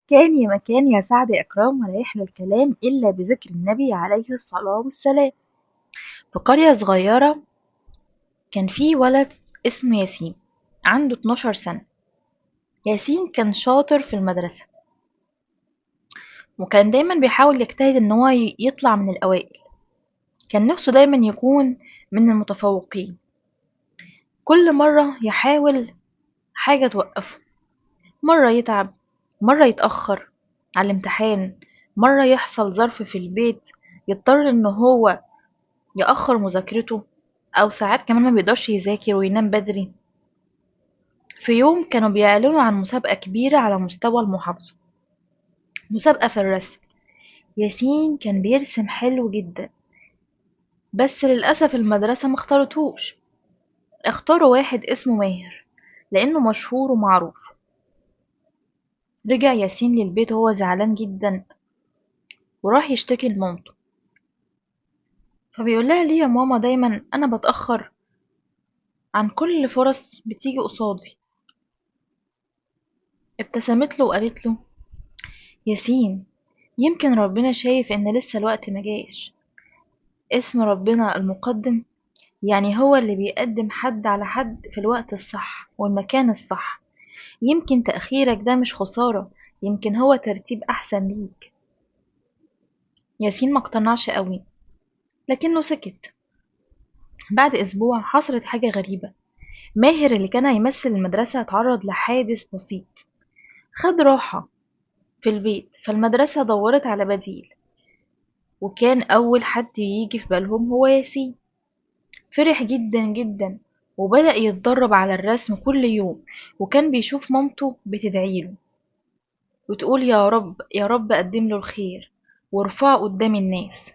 كان يا مكان يا سعد إكرام، ولا يحلى الكلام إلا بذكر النبي عليه الصلاة والسلام. في قرية صغيرة كان في ولد اسمه ياسين، عنده 12 سنة. ياسين كان شاطر في المدرسة، وكان دايما بيحاول يجتهد ان هو يطلع من الأوائل. كان نفسه دايما يكون من المتفوقين. كل مرة يحاول حاجة توقفه، مرة يتعب، مرة يتأخر على الامتحان، مرة يحصل ظرف في البيت يضطر ان هو يأخر مذاكرته، او ساعات كمان ما بيقدرش يذاكر وينام بدري. في يوم كانوا بيعلنوا عن مسابقة كبيرة على مستوى المحافظة، مسابقة في الرسم. ياسين كان بيرسم حلو جدا، بس للأسف المدرسة ما اختارتهوش. اختاروا واحد اسمه ماهر لأنه مشهور ومعروف. رجع ياسين للبيت وهو زعلان جدا، وراح يشتكي لمامته. فبيقول لها: ليه يا ماما دايما أنا بتأخر عن كل فرص بتيجي قصادي؟ ابتسمت له وقالت له: ياسين، يمكن ربنا شايف إن لسه الوقت ما جاش. اسم ربنا المقدم، يعني هو اللي بيقدم حد على حد في الوقت الصح والمكان الصح. يمكن تأخيرك ده مش خسارة، يمكن هو ترتيب أحسن ليك. ياسين ما اقتنعش قوي، لكنه سكت. بعد أسبوع حصلت حاجة غريبة. ماهر اللي كان هيمثل المدرسة اتعرض لحادث بسيط، خد راحة في البيت، فالمدرسة دورت على بديل، وكان أول حد يجي في بالهم هو ياسين. فرح جدا جدا، وبدأ يتدرب على الرسم كل يوم، وكان بيشوف مامته بتدعيله وتقول: يا رب يا رب قدم له الخير وارفعه قدام الناس.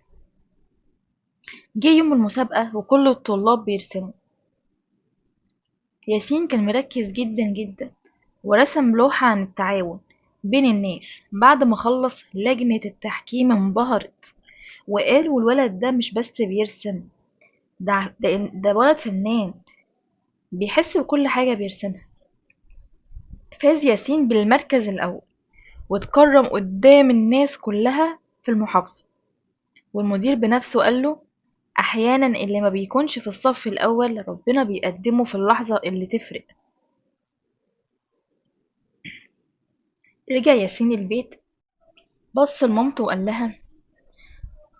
جه يوم المسابقة وكل الطلاب بيرسموا. ياسين كان مركز جدا جدا، ورسم لوحة عن التعاون بين الناس. بعد ما خلص، لجنة التحكيم انبهرت وقالوا: الولد ده مش بس بيرسم، ده ولد فنان بيحس بكل حاجة بيرسمها. فاز ياسين بالمركز الأول، واتكرم قدام الناس كلها في المحافظة. والمدير بنفسه قال له: أحيانا اللي ما بيكونش في الصف الأول ربنا بيقدمه في اللحظة اللي تفرق. رجع ياسين البيت، بص لمامته وقال لها: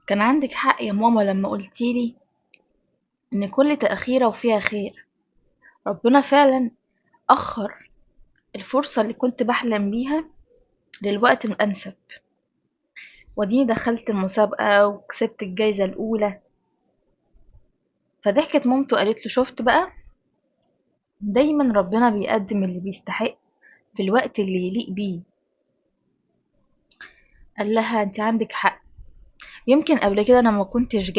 كان عندك حق يا ماما لما قلتيلي إن كل تأخيرة وفيها خير. ربنا فعلا أخر الفرصة اللي كنت بحلم بيها للوقت الأنسب، وديني دخلت المسابقة وكسبت الجايزة الأولى. فضحكت مامته قالت له: شفت بقى، دايما ربنا بيقدم اللي بيستحق في الوقت اللي يليق بيه. قال لها: انت عندك حق، يمكن قبل كده انا ما كنتش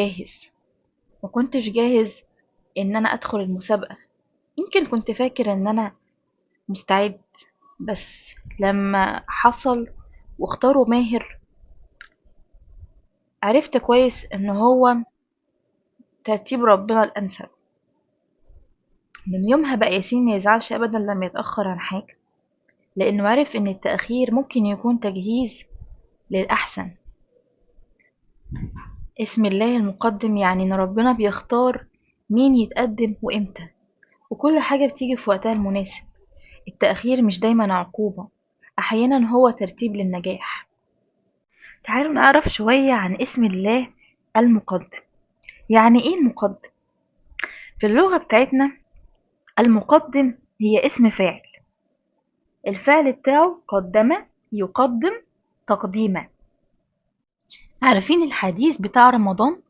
جاهز ان انا ادخل المسابقة، يمكن كنت فاكر ان انا مستعد، بس لما حصل واختاروا ماهر عرفت كويس ان هو ترتيب ربنا الانسب. من يومها بقى ياسين ما يزعلش ابدا لما يتأخر عن حاجة، لانه عرف ان التأخير ممكن يكون تجهيز للأحسن. اسم الله المقدم يعني ان ربنا بيختار مين يتقدم وامتى، وكل حاجة بتيجي في وقتها المناسب. التأخير مش دايما عقوبة، أحيانا هو ترتيب للنجاح. تعالوا نعرف شوية عن اسم الله المقدم. يعني ايه المقدم؟ في اللغة بتاعتنا المقدم هي اسم فاعل، الفعل بتاعه قدم يقدم تقديما. عارفين الحديث بتاع رمضان؟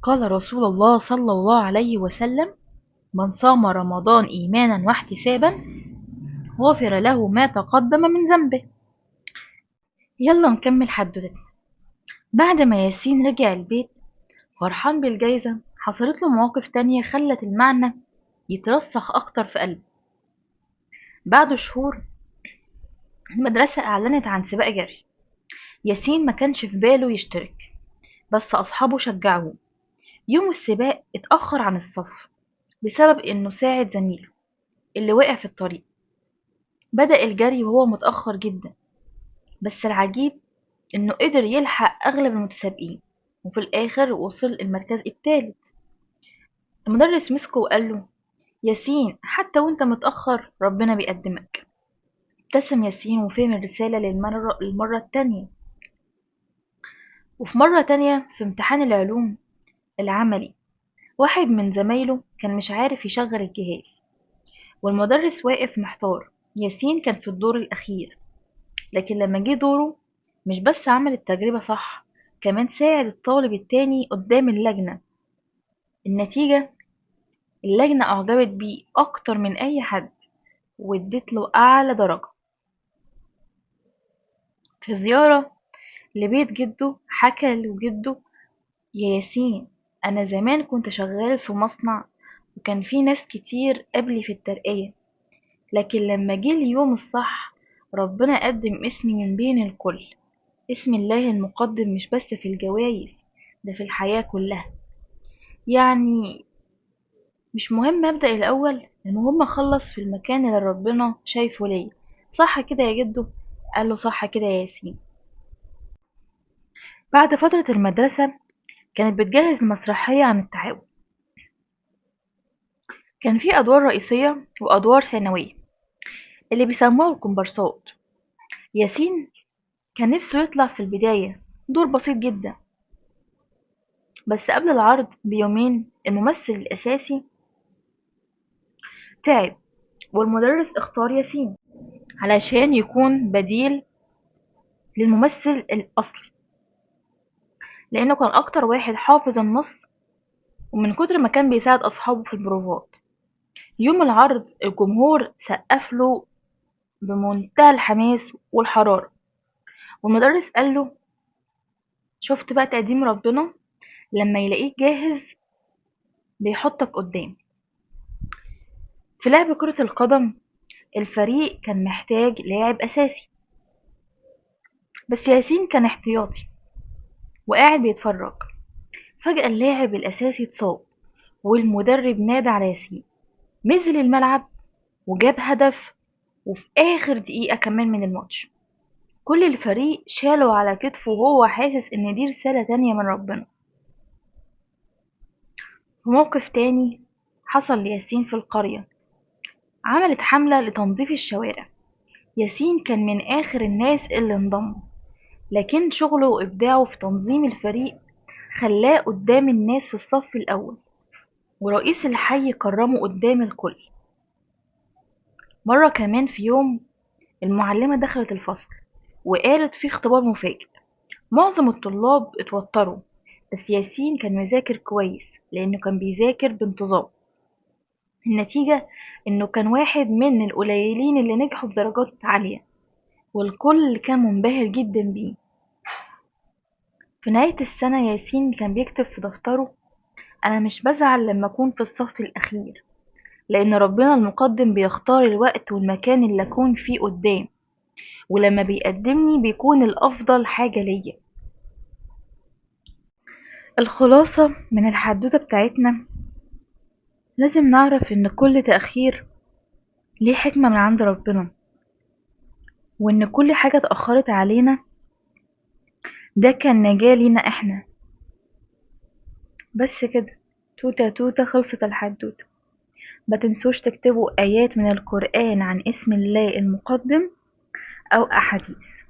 قال رسول الله صلى الله عليه وسلم: من صام رمضان إيمانا واحتسابا غفر له ما تقدم من ذنبه. يلا نكمل حدوتتنا. بعد ما ياسين رجع البيت فرحان بالجايزة، حصلت له مواقف تانية خلت المعنى يترسخ أكتر في قلبه. بعد شهور المدرسة أعلنت عن سباق جري. ياسين ما كانش في باله يشترك، بس أصحابه شجعوه. يوم السباق اتأخر عن الصف بسبب إنه ساعد زميله اللي وقع في الطريق. بدأ الجري وهو متأخر جدا. بس العجيب إنه قدر يلحق أغلب المتسابقين، وفي الآخر وصل المركز الثالث. المدرس مسكه وقال له: ياسين، حتى وانت متأخر ربنا بيقدمك. ابتسم ياسين وفهم الرسالة للمرة التانية. وفي مرة تانية في امتحان العلوم العملي، واحد من زمايله كان مش عارف يشغل الجهاز، والمدرس واقف محتار. ياسين كان في الدور الأخير، لكن لما جه دوره مش بس عمل التجربة صح، كمان ساعد الطالب التاني قدام اللجنة. النتيجة اللجنة أعجبت بيه أكتر من أي حد وادت له أعلى درجة. في زيارة لبيت جده حكى له جده: يا ياسين، أنا زمان كنت شغال في مصنع وكان في ناس كتير قبلي في الترقية، لكن لما جه اليوم الصح ربنا قدم اسمي من بين الكل. اسم الله المقدم مش بس في الجوائز، ده في الحياة كلها. يعني مش مهم أبدأ الأول، المهم أخلص في المكان اللي ربنا شايفه ليا. صح كده يا جدو؟ قال له: صح كده يا ياسين. بعد فترة المدرسة كانت بتجهز المسرحية عن التعاون. كان في أدوار رئيسية وأدوار ثانوية اللي بيسموها الكومبارسات. ياسين كان نفسه يطلع في البداية دور بسيط جدا، بس قبل العرض بيومين الممثل الأساسي تعب، والمدرس اختار ياسين علشان يكون بديل للممثل الأصلي، لأنه كان أكتر واحد حافظ النص، ومن كتر ما كان بيساعد أصحابه في البروفات. يوم العرض الجمهور سقف له بمنتهى الحماس والحرارة، والمدرس قال له: شفت بقى تقديم ربنا لما يلاقيك جاهز بيحطك قدام. في لعب كرة القدم الفريق كان محتاج لاعب أساسي، بس ياسين كان احتياطي وقاعد بيتفرج. فجأة اللاعب الأساسي اتصاب، والمدرب نادى على ياسين. نزل الملعب وجاب هدف، وفي آخر دقيقة كمان من الماتش كل الفريق شالوا على كتفه وهو حاسس إن دي رسالة تانية من ربنا. في موقف تاني حصل لياسين في القرية، عملت حملة لتنظيف الشوارع. ياسين كان من آخر الناس اللي انضموا، لكن شغله وإبداعه في تنظيم الفريق خلاه قدام الناس في الصف الأول، ورئيس الحي كرمه قدام الكل. مرة كمان في يوم المعلمة دخلت الفصل وقالت في اختبار مفاجئ. معظم الطلاب اتوتروا، بس ياسين كان مذاكر كويس لأنه كان بيذاكر بانتظام. النتيجة إنه كان واحد من القليلين اللي نجحوا بدرجات عالية، والكل كان منبهر جدا بيه. في نهاية السنة ياسين كان بيكتب في دفتره: أنا مش بزعل لما أكون في الصف الأخير، لأن ربنا المقدم بيختار الوقت والمكان اللي أكون فيه قدام، ولما بيقدمني بيكون الأفضل حاجة ليا. الخلاصة من الحدوتة بتاعتنا، لازم نعرف إن كل تأخير ليه حكمة من عند ربنا، وإن كل حاجة اتأخرت علينا ده كان نجاة لينا إحنا. بس كده، توتة توتة خلصت الحدوتة. ما تنسوش تكتبوا آيات من القرآن عن اسم الله المقدم أو أحاديث.